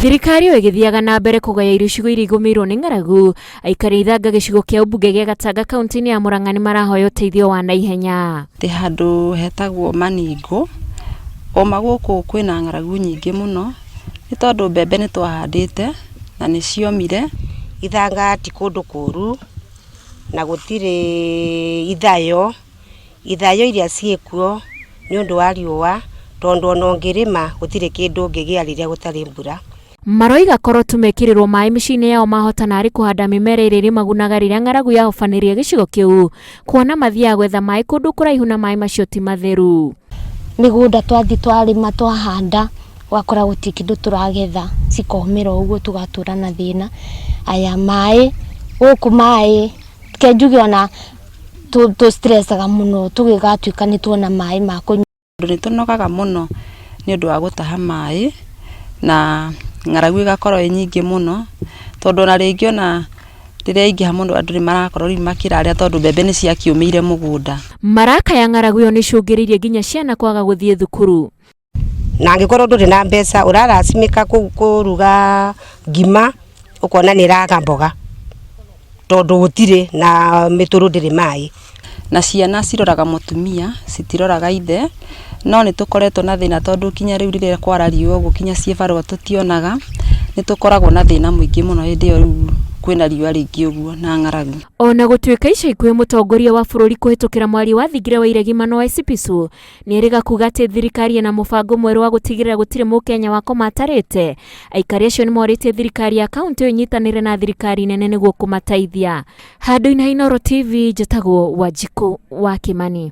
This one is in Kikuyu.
Thirikari o ĩgĩthiaga na mbere kũgaya irio icigo iria igũmĩirwo nĩ ng'aragu, aikari a Ithanga gĩcigo kĩa ũmbunge gĩa Gatanga kaunti-inĩ ya Murang'a nĩ marahoya ũteithio wa naihenya. Ndĩ handũ hetagwo Maningo, ũma gũkũ kwĩna ng'aragu nyingĩ mũno, nĩ tondũ mbembe nĩ twahandĩte na nĩ ciomire. Ithanga ti kũndũ kũru na gũtirĩ ithayo, ithayo iria ciĩkuo nĩ ũndũ wa riũa tondũ ona ũngĩrĩma gũtirĩ kĩndũ ũngĩgĩa rĩrĩa gũtarĩ mbura. Maroiga korwo tu mekĩrĩrwo maĩ mĩciĩ-inĩ yao mahota narĩ kũhanda mĩmera ĩrĩa ĩrĩmagunaga rĩrĩa ng'aragu yahobanĩria gĩcigo kĩu, kuona mathiaga gwetha maĩ kũndũ kũraihu na maĩ macio ti matheru. Mĩgũnda twathiĩ twarĩma twahanda ũgakora gũtirĩ kĩndũ tũragetha cikomĩra o ũguo tũgatũra na thĩna. Aya maĩ gũkũ maĩ reke njuge ona tũ stress aga mũno tũgĩgatuĩka nĩ tuona maĩ ma kũnyua. Tondũ nĩ tũnogaga mũno nĩ ũndũ wa gũtaha maĩ, na ng'aragu ĩgakorwo ĩ nyingĩ mũno, tondũ ona rĩngĩ ona rĩrĩa yaingĩha mũno andũ nĩ marakorwo rĩu makĩrarĩra tondũ mbembe nĩ ciakĩũmĩire mũgũnda. Marakaya ng'aragu ĩyo nĩ ĩcũngĩrĩirie nginya ciana kwaga gũthiĩ thukuru. Na angĩkorwo ndũrĩ na mbeca ũrarasimĩka kũruga ngima ũkona nĩ ĩraga mboga tondũ gũtirĩ na mĩtũrũ ndĩrĩ maĩ. Na ciana ciroraga mũtumia citiroraga ithe, no nĩ tũkoretwo na thĩna tondũ nginya rĩu rĩrĩa kwara riũa ũguo nginya ciĩbarũa tũtionaga, nĩ tũkoragwo na thĩna mũingĩ mũno hĩndĩ ĩyo rĩu kwĩna riũa rĩingĩ ũguo na ng'aragu. Ona gũtuĩka ica ikuhĩ mũtongoria wa bũrũri kũhĩtũkĩra mwaria wa thingira wa iregi Manoa Esipisu Nĩerĩga kuga atĩ thirikari ĩna mũbango mwerũ wa gũtigĩrĩra gũtirĩ mũkenya wakoma atarĩte. Aikari acio nĩmorĩtie thirikari ya kauntĩ ĩyo ĩnyitanĩre na thirikari nene nĩguo kũmateithia. Handũ-inĩ ha Inooro TV njĩtagwo Wanjikũ wa Kĩmani.